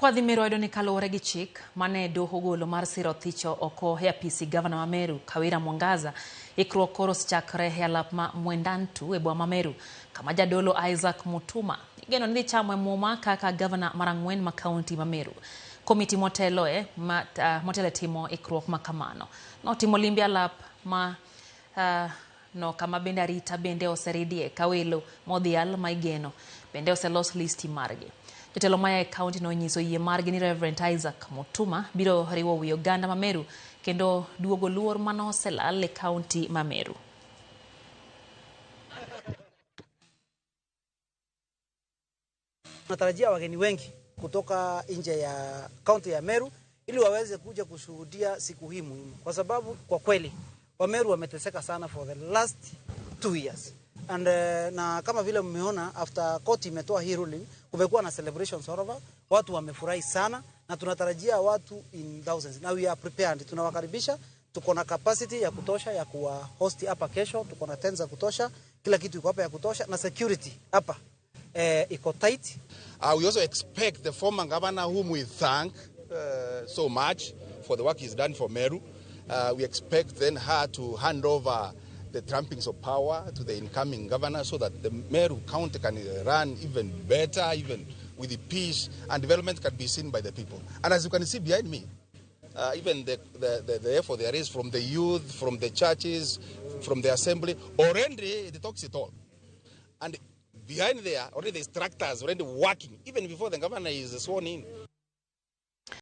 Kwadhi Meru wayudo ni kaluwore gi chik mane doho ogolo mar siro thicho oko e apisi gavana ma Meru Kawira Mwangaza, ikruok koro osechakre e alap ma Mwendantu e boma ma Meru kama jadolo Isaac Mutuma igeno ni dhi chamo e muma kaka gavana mar ang'wen ma kaunti ma Meru. Komiti motelo e motelo e timo ikruok ma kamano notimo limbe alap ma no kama bende arita bende oseridie ka welo modhial ma igeno bende oselos listi margi. Jotelo maya e kaunti no onyiso yie margi ni Reverend Isaac Mutuma biro riwo wi oganda ma Meru kendo duogo luor manoselal e kaunti ma Meru. Tunatarajia wageni wengi kutoka nje ya kaunti ya Meru ili waweze kuja kushuhudia siku hii muhimu, kwa sababu kwa kweli Wameru wameteseka sana for the last 2 years and na kama vile mmeona, after court imetoa hii ruling, kumekuwa na celebrations all over, watu wamefurahi sana na tunatarajia watu in thousands na we are prepared. Tunawakaribisha, tuko na capacity ya kutosha ya kuwa host hapa kesho, tuko na tents za kutosha, kila kitu iko hapa ya kutosha na security hapa iko tight. We also expect the former governor, whom we thank so much for the work he's done for Meru, we expect then her to hand over the trappings of power to the incoming governor so that the Meru County can run even better, even with the peace and development can be seen by the people. And as you can see behind me, even the effort there is from the youth, from the churches, from the assembly, already it talks it all. And behind there, already there's tractors already working, even before the governor is sworn in.